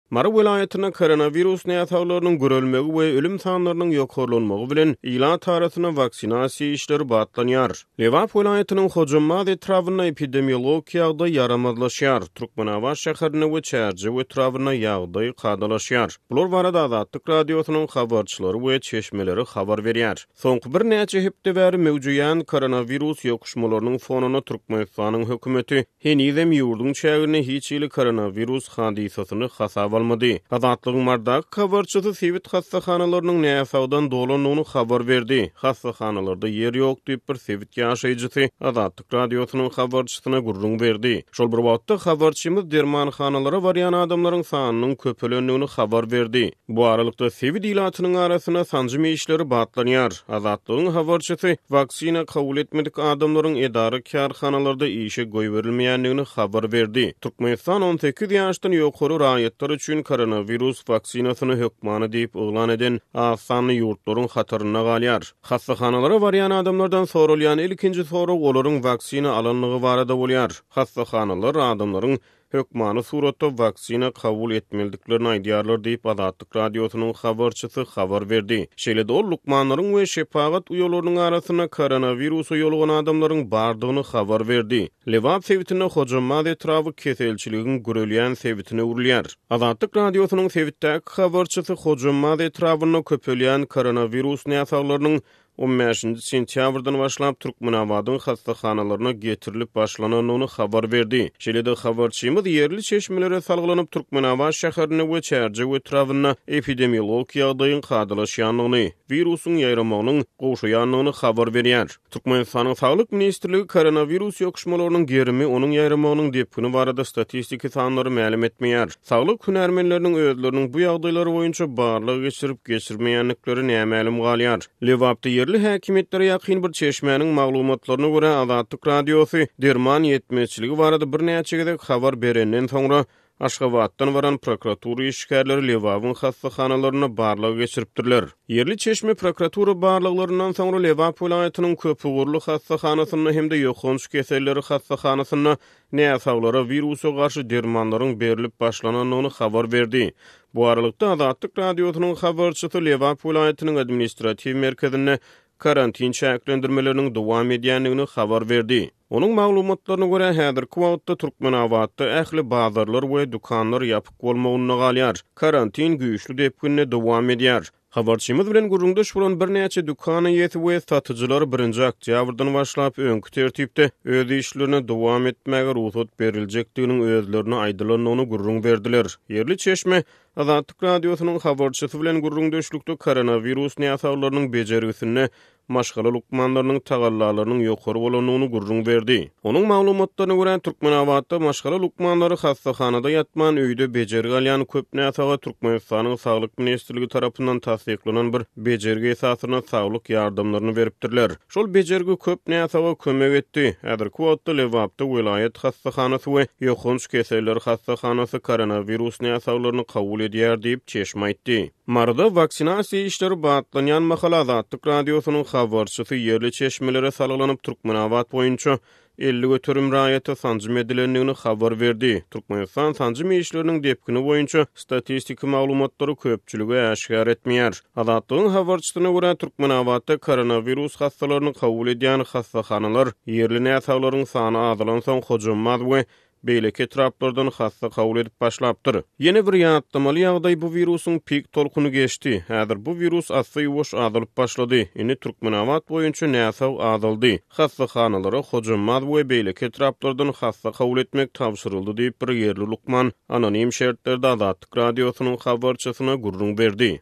Mary welaýatynda koronawirus näsaglarynyň gürelmegi we ölüm sanlarynyň ýokarlanmagy bilen, ilat arasynda waksinasiýa işleri batlanýar. Lebap welaýatynyň Hojambaz etrabynda epidemiologik ýagdaý ýaramazlaşýar, Türkmenabat şäherinde we Çärjew etrabynda ýagdaý kadalaşýar. Bular barada Azatlyk Radiosynyň habarçylary we çeşmeleri habar berýär. Soňky birnäçe hepde bäri möwjeýän koronawirus ýokuşmalarynyň fonunda Türkmenistanyň hökümeti henizem ýurduň çäginde hiç hili koronawirus hadysasyny hasaba almady. Azatlygyň Mardaky habarçysy sebit hassahanalarynyň näsagdan dolandygyny habar berdi. Hassahanalarda ýer ýok diýip, bir sebit ýaşaýjysy Azatlyk Radiosynyň habarçysyna gürrüň berdi. Şol bir wagtda, habarçymyz dermanhanalara barýan adamlaryň sanynyň köpelendigini habar berdi. Bu aralykda, sebit ilatynyň arasynda sanjym işleri batlanýar. Azatlygyň habarçysy waksina kabul etmedik adamlaryň edara-kärhanalarda işe goýberilmeýändigini habar berdi. Türkmenistan 18 ýaşdan ýokary raýatlar üçin koronawirus waksinasyny hökmany diýip yglan eden az sanly ýurtlaryň hatarynda galýar. Hassahanalara barýan adamlardan soralýan ilkinji sorag olaryň waksina alandygy barada bolýar. Hassahanalar adamlaryň hökmany suratda waksina kabul etmelidiklerini aýdýarlar diýip, Azatlyk Radiosynyň habarçysy habar berdi. Şeýle-de ol lukmanlaryň we şepagat uýalarynyň arasynda koronawirusa ýolugan adamlaryň bardygyny habar berdi. Lebap sebitinde Hojambaz etraby keselçiligiň gürelýän sebitine öwrülýär. Azatlyk Radiosynyň sebitdäki habarçysy Hojambaz etrabynda köpelýän koronawirus näsaglarynyň On bäşinji sentýabrdan başlap Türkmenabadyň hassahanalaryna getirilip başlanandygyny habar berdi. Şeýle-de habarçymyz ýerli çeşmelere salgylanyp, Türkmenabat şäherinde we Çärjew etrabynda epidemiologik ýagdaýyň kadalaşýandygyny, wirusyň ýaýramagynyň gowşaýandygyny habar berýär. Türkmenistanyň Saglyk ministrligi koronawirus ýokuşmalarynyň gerimi, onuň ýaýramagynyň depgini barada statistiki sanlary mälim etmeýär. Saglyk hünärmenleriniň özleriniň bu ýagdaýlar boýunça barlag geçirip-geçirmeýändikleri nämälim galýar. Lebapda ýerli häkimiýetlere ýakyn bir çeşmäniň maglumatlaryna görä, Azatlyk Radiosy derman ýetmezçiligi barada birnäçe gezek habar berenden soňra, Aşgabatdan baran prokuratura işgärleri Lebabyň hassahanalarynda barlag geçiripdirler. Ýerli çeşme prokuratura barlaglaryndan soňra Lebap welaýatynyň köpugurly hassahanasynda hem-de ýokanç keselleri hassahanasynda näsaglara wirusa garşy dermanlaryň berlip başlanandygyny habar berdi. Bu aralykda, Azatlyk Radiosynyň habarçysy Lebap welaýatynyň administratiw merkezinde karantin çäklendirmeleriniň dowam edýändigini habar berdi. Onuň maglumatlaryna görä, häzirki wagtda Türkmenabatda ähli bazarlar we dükanlar ýapyk bolmagynda galýar. Karantin güýçli depginde dowam edýär. Habarçymyz bilen gürrüňdeş bolan birnäçe dükan eýesi we satyjylar birinji oktýabrdan başlap öňki tertipde öz işlerine dowam etmäge rugsat beriljekdiginiň özlerine aýdylandygyny gürrüň berdiler. Ýerli çeşme Azatlyk Radiosynyň habarçysy bilen gürrüňdeşlikde koronawirus näsaglarynyň bejergisinde maşgala lukmanlarynyň tagallalarynyň ýokary bolandygyny gürrüň berdi. Onuň maglumatlaryna görä, Türkmenabatda maşgala lukmanlary hassahanada ýatman, öýde bejergi alýan köp näsaga Türkmenistanyň Saglyk ministrligi tarapyndan tassyklanan bir bejergi esasynda saglyk ýardamlaryny beripdirler. Şol bejergi köp näsaga kömek etdi. Häzirki wagtda Lebapda welaýat hassahanasy we ýokanç keseller hassahanasy koronawirus näsaglaryny kabul edýär diýip, çeşme aýtdy. Maryda waksinasiýa işleri batlanýan mahaly Azatlyk Radiosynyň habarçysy ýerli çeşmelere salgylanyp, Türkmenabat boýunça 50% raýata sanjym edilendigini habar berdi. Türkmenistan sanjym işleriniň depgini boýunça statistiki maglumatlary köpçülige äşgär etmeýär. Azatlygyň habarçysyna görä, Türkmenabatda koronawirus hassalaryny kabul edýän hassahanalar ýerli näsaglaryň sany azalansoň Hojambaz we beýleki etraplardan hassa kabul edip başlapdyr. Ýene bir ýatlamaly ýagdaý bu wirusyň pik tolkuny geçdi. Häzir bu wirus assa-ýuwaş azalyp başlady. Indi Türkmenabat boýunça näsag azaldy. Hassahanalara Hojambaz we beýleki etraplardan hassa kabul etmek tabşyryldy diýip bir ýerli lukman anonim şertlerde Azatlyk Radiosynyň habarçysyna gürrüň berdi.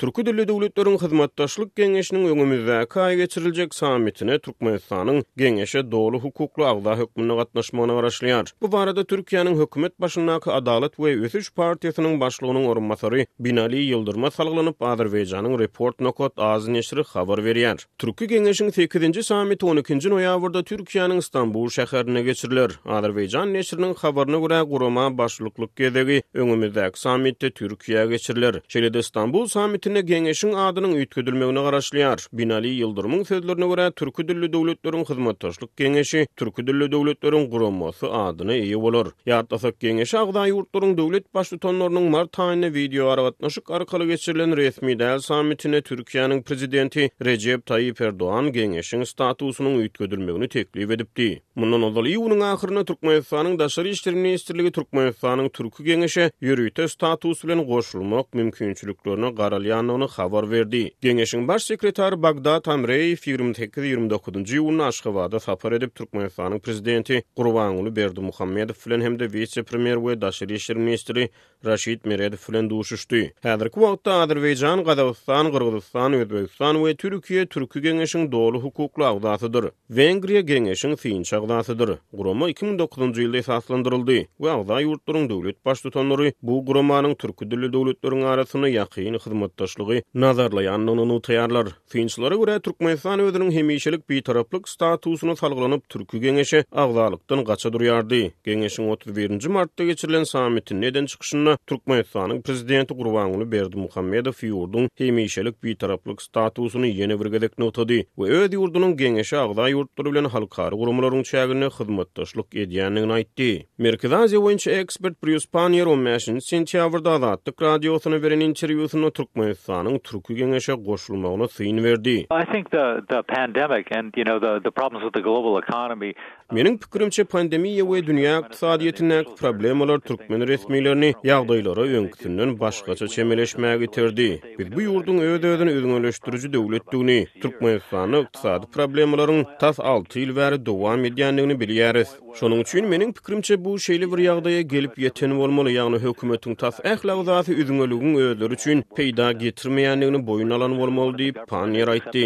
Türki dilli döwletleriň hyzmatdaşlyk geňeşiniň öňümizdäki aý geçiriljek sammitine Türkmenistanyň geňeşe doly hukukly agza hökmünde gatnaşmagyna garaşylýar. Bu barada Türkiýäniň hökümet başyndaky Adalat we ösüş partiýasynyň başlygynyň orunbasary Binali Ýyldyryma salgylanyp, Azerbaýjanyň Report nokat az neşiri habar berýär. Türki geňeşiň sekizinji sammiti on ikinji noýabrda Türkiýäniň Stambul şäherinde geçiriler. Azerbaýjan neşiriniň habaryna görä, gurama başlyklyk gezegi öňümizdäki sammitde Türkiýä geçiriler. Şeýle-de Stambul sammitine. sammitinde Geňeşiň adynyň üýtgedilmegine garaşylýar. Binali Ýyldyrymyň sözlerine görä, Türki dilli döwletleriň hyzmatdaşlyk geňeşi Türki dilli döwletleriň guramasy adyna eýe bolar. Ýatlasak, Geňeşe agza ýurtlaryň döwlet Baştutanlarynyň mart aýynda wideoaragatnaşyk arkaly geçirilen resmi däl sammitinde Türkiýäniň Prezidenti Rejep Taýyp Erdogan Geňeşiň statusynyň üýtgedilmegini teklip edipdi. Mundan ozal iýunyň ahyrynda Türkmenistanyň Daşary işler ministrligi Türkmenistanyň Türki Geňeşe ýörite status bilen goşulmak mümkinçiliklerine garalýandygyny habar berdi. Geňeşiň Baş sekretary Bagdat Amreýew 28, 29 iýunda Aşgabada sapar edip, Türkmenistanyň Prezidenti Gurbanguly Berdimuhamedow bilen hem-de wise-premýer we daşary işler ministri Raşid Meredow bilen duşuşdy. Häzirki wagtda Azerbaýjan, Gazagystan, Gyrgyzystan, Özbegistan we Türkiýe Türki Geňeşiň doly hukukly agzasydyr. Wengriýa Geňeşiň synçy agzasydyr. Gurama 2009-njy ýylda esaslandyryldy we agza ýurtlaryň döwlet Baştutanlary bu guramanyň türki dilli döwletleriň arasynda ýakyn hyzmatdaşlygy nazarlaýandygyny nygtaýarlar. Synçylara görä, Türkmenistan özüniň hemişelik bitaraplyk statusyna salgylanyp, Türki Geňeşe agzalykdan gaça durýardy. Geňeşiň 31 nji martda geçirilen sammitinde eden çykyşynda Türkmenistanyň Prezidenti Gurbanguly Berdimuhamedow ýurduň hemişelik bitaraplyk statusyny ýene bir gezek nygtady we öz ýurdunyň Geňeşe agza ýurtlar bilen halkara guramalaryň çäginde hyzmatdaşlyk edýändigini aýtdy. Merkezi Aziýa boýunça ekspert Brýus Panniýer on bäşinji sentýabrda Azatlyk Radiosyna beren interwýusynda Türkmenistanyň Türki Geňeşe goşulmagyna syn berdi. I think the the pandemic and you know the the problems with the global economy Meniň pikirimçe, pandemiýa we dünýä ykdysadyýetindäki problemalar türkmen resmilerini ýagdaýlara öňküsinden başgaça çemeleşmäge iterdi. Biz bu ýurduň öz-özüni üzňeleşdiriji döwletdigini, Türkmenistanda ykdysady problemalaryň tas alty ýyl bäri dowam edýändigini bilýäris. Şonuň üçin, meniň pikirimçe, bu şeýle bir ýagdaýa gelip ýeten bolmaly, ýagny hökümetiň tas ähli agzasy üzňeligiň özleri üçin peýda getirmeýändigini boýun alan bolmaly diýip, Panniýer aýtdy.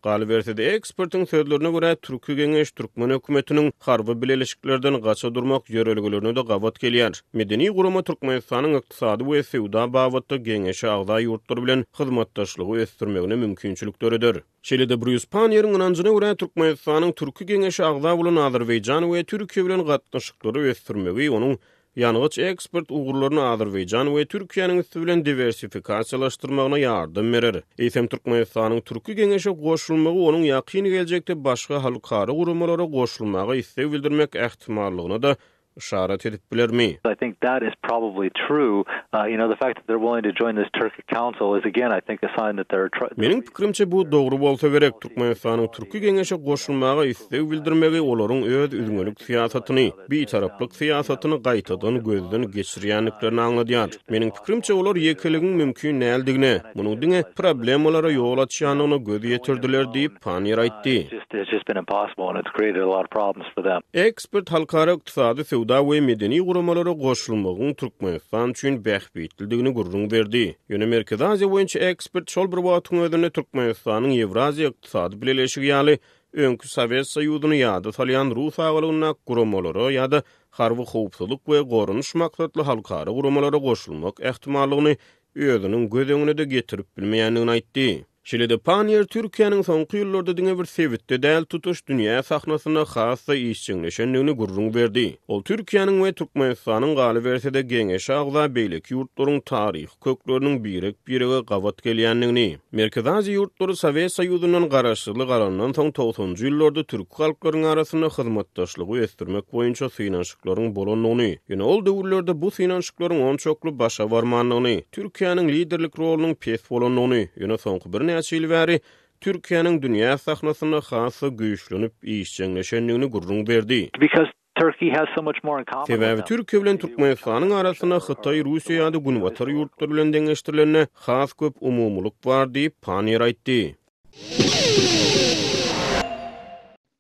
Galyberse-de, ekspertiň sözlerine görä, Türki Geňeş türkmen hökümetiniň harby bileleşiklerden gaça durmak ýörelgelerine-de gabat gelýär. Medeni gurama Türkmenistanyň ykdysady we söwda babatda Geňeşe agza ýurtlar bilen hyzmatdaşlygy ösdürmegine mümkinçilik döreder. Şeýle-de Brýus Panniýeriň ynanjyna görä, Türkmenistanyň Türki Geňeşe agza bolan Azerbaýjan we Türkiýe bilen gatnaşyklary ösdürmegi onuň ýangyç eksport ugurlaryny Azerbaýjan we Türkiýäniň üsti bilen diwersifikasiýalaşdyrmagyna ýardam berer. Eýsem, Türkmenistanyň Türki Geňeşe goşulmagy onuň ýakyn geljekde başga halkara guramalara goşulmaga isleg bildirmek ähtimallygyna-da yşarat edip bilermi? I think that is probably true. You know, the fact that they're willing to join this Turkic Council is again, I think, a sign that they're Meniň pikirimçe, bu dogry bolsa gerek. Türkmenistanyň Türki Geňeşe goşulmaga isleg bildirmegi olaryň öz üzňelik syýasatyny, bitaraplyk syýasatyny gaýtadan gözden geçirýändiklerini aňladýar. Meniň pikirimçe, olar ýekeligiň mümkin däldigine, munuň diňe problemalara ýol açýandygyna göz ýetirdiler diýip, Panniýer aýtdy. Ekspert halkara ykdysady, söwda we medeni guramalara goşulmagyň Türkmenistan üçin bähbitlidigini gürrüň berdi. Ýöne Merkezi Aziýa boýunça ekspert şol bir wagtyň özünde Türkmenistanyň Ýewraziýa ykdysady bileleşigi ýaly öňki Sowet Soýuzyny ýada salýan rus agalygyndaky guramalara ýa-da harby howpsuzlyk we goranyş maksatly halkara guramalara goşulmak ähtimallygyny özüniň göz öňüne-de getirip bilmeýändigini aýtdy. Şeýle-de Panniýer Türkiýäniň soňky ýyllarda diňe bir sebitde däl, tutuş dünýä sahnasynda has-da işjeňleşendigini gürrüň berdi. Ol Türkiýäniň we Türkmenistanyň galyberse-de Geňeşe agza beýleki ýurtlaryň taryhy kökleriniň birek-birege gabat gelýändigini, Merkezi Aziýa ýurtlary Sowet Soýuzyndan garaşsyzlyk alandan soň togsanjy ýyllarda türki halklaryň arasynda hyzmatdaşlygy ösdürmek boýunça synanyşyklaryň bolandygyny, ýöne ol döwürlerde bu synanyşyklaryň onçakly başa barmandygyny, Türkiýäniň liderlik rolunyň pes bolandygyny, ýöne soňky birnäçe ýyl bäri Türkiýäniň dünýä sahnasynda has-da güýçlenip, işjeňleşendigini gürrüň berdi. Sebäbi Türkiýe bilen Türkmenistanyň arasynda Hytaý, Russiýa ýa-da Günbatar ýurtlary bilen deňeşdirilende has köp umumylyk bar diýip, Panniýer aýtdy.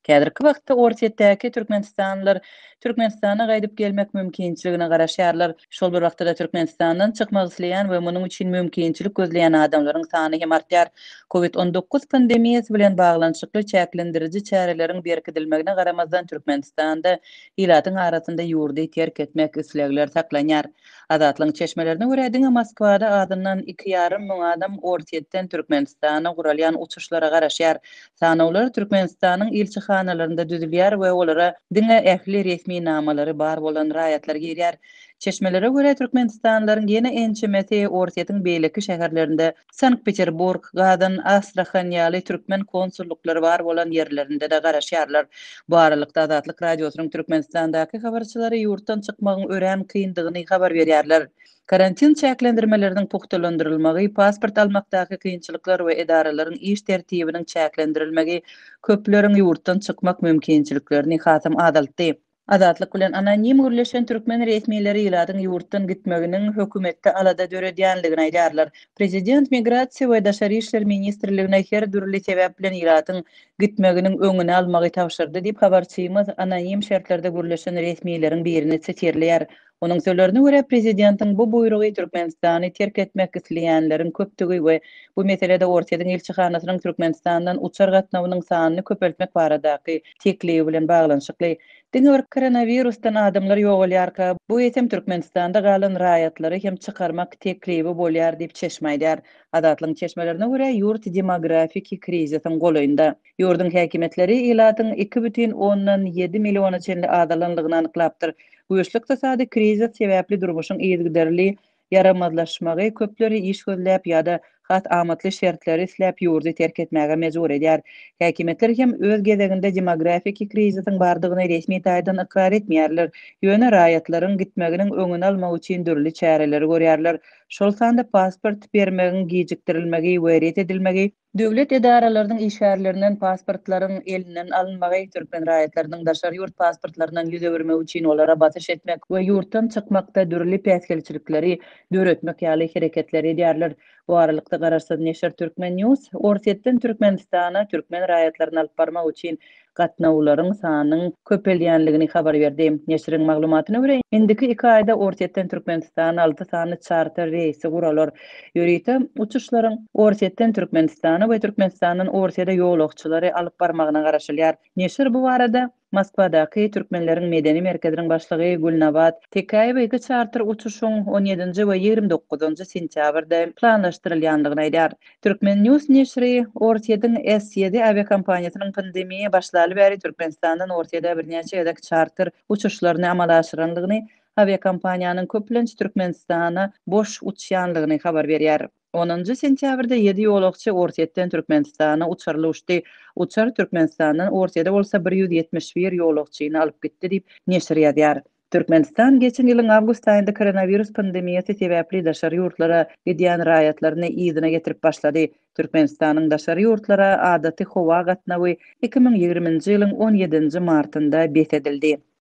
Häzirki wagtda Orsýetdäki türkmenistanlylar Türkmenistana gaýdyp gelmek mümkinçiligine garaşýarlar. Şol bir wagtda-da Türkmenistandan çykmak isleýän we munuň üçin mümkinçilik gözleýän adamlaryň sany hem artýar. Covid 19 pandemiýasy bilen baglanyşykly çäklendiriji çäreleriň berkidilmegine garamazdan Türkmenistanda ilatyň arasynda ýurdy terk etmek islegler saklanýar. Azatlygyň çeşmelerine görä, diňe Moskwada azyndan iki ýarym müň adam Orsýetden Türkmenistana guralýan uçuşlara garaşýar. Sanawlar Türkmenistanyň ilçihanalarynda düzülýär we olara diňe ähli resminamalary bar bolan raýatlar girýär. Çeşmelere görä, türkmenistanlylaryň ýene ençemesi Orsýetiň beýleki şäherlerinde, Sankt-Peterburg, Gazan, Astrahan ýaly türkmen konsullyklary bar bolan ýerlerinde-de garaşýarlar. Bu aralykda, Azatlyk Radiosynyň Türkmenistandaky habarçylary ýurtdan çykmagyň örän kyndygyny habar berýärler. Karantin çäklendirmeleriniň pugtalandyrylmagy, pasport almakdaky kynçylyklar we edaralaryň iş tertibiniň çäklendirilmegi köpleriň ýurtdan çykmak mümkinçiliklerini hasam azaltdy. Azatlyk bilen anonim gürleşen türkmen resmileri ilatyň ýurtdan gitmeginiň hökümetde alada döredýänligini aýdýarlar. Prezident Migrasiýa we daşary işler ministrligine her dürli sebäp bilen ilatyň gitmeginiň öňüni almagy tabşyrdy diýip, habarçymyz anonim şertlerde gürleşen resmileriň birini sitirleýär. Onuň sözlerine görä, prezidentiň bu buýrugy Türkmenistany terk etmek isleýänleriň köpdügi we bu meselede Orsýetiň ilçihanasynyň Türkmenistandan uçar gatnawynyň sanyny köpeltmek baradaky teklibi bilen baglanyşykly. Diňe bir koronawirusdan adamlar ýogalýarka, bu eýsem Türkmenistanda galan raýatlary hem çykarmak teklibi bolýar diýip, çeşme aýdýar. Azatlygyň çeşmelerine görä, ýurt demografiki krizisiň golaýynda. Ýurduň häkimiýetleri ilatyň 2,7 milliona çenli azalanlygyny anyklapdyr. Güýçli ykdysady krizis sebäpli durmuşyň yzygiderli ýaramazlaşmagy köpleri iş gözläp ýa-da has amatly şertleri isläp ýurdy terk etmäge mejbur edýär. Häkimiýetler hem öz gezeginde demografiki krizisiň bardygyny resmi taýdan ykrar etmeýärler, ýöne raýatlaryň gitmeginiň öňüni almak üçin dürli çäreleri görýärler, şol sanda pasport bermegiň gijikdirilmegi we ret edilmegi, Döwlet edaralarynyň işgärlerinden pasportlaryň elinden alynmagy, türkmen raýatlarynyň daşary ýurt pasportlaryndan ýüz öwürmegi üçin olara basyş etmek we ýurtdan çykmakda dürli päsgelçilikleri döretmek ýaly hereketleri edýärler. Bu aralykda, garaşsyz neşir Turkmen News Orsýetden Türkmenistana türkmen raýatlaryny alyp barmak üçin gatnawlaryň sanynyň köpelýänligini habar berdi. Neşiriň maglumatyna görä, indiki iki aýda Orsýetden Türkmenistana alty sany çarter reýsi guralar. Ýörite uçuşlaryň Orsýetden Türkmenistana we Türkmenistandan Orsýede ýolagçylary alyp barmagyna garaşylýar. Neşir bu barada Moskwadaky Türkmenleriň medeni merkeziniň başlygy Gülnabat Tekäýewa iki çarter uçuşyň on ýedinji we 29-njy sentýabrda planlaşdyrylýandygyny aýdýar. Turkmen. News neşiri Orsýetiň S-ýedi awiakompaniýasynyň pandemiýa başlaly bäri Türkmenistandan Orsýede birnäçe gezek çarter uçuşlaryny amala aşyrandygyny, awiakompaniýanyň köplenç Türkmenistana boş uçýanlygyny habar berýär. Onunjy sentýabrda ýedi ýolagçy Orsýetden Türkmenistana uçarly uçdy. Uçar Türkmenistandan Orsýede bolsa 171 ýolagçyny alyp gitdi diýip, neşir ýazýar. Türkmenistan geçen ýylyň awgust aýynda koronawirus pandemiýasy sebäpli daşary ýurtlara gidýän raýatlaryny yzyna getirip başlady. Türkmenistanyň daşary ýurtlara adaty howa gatnawy 2020-nji ýylyň on ýedinji martynda bes edildi.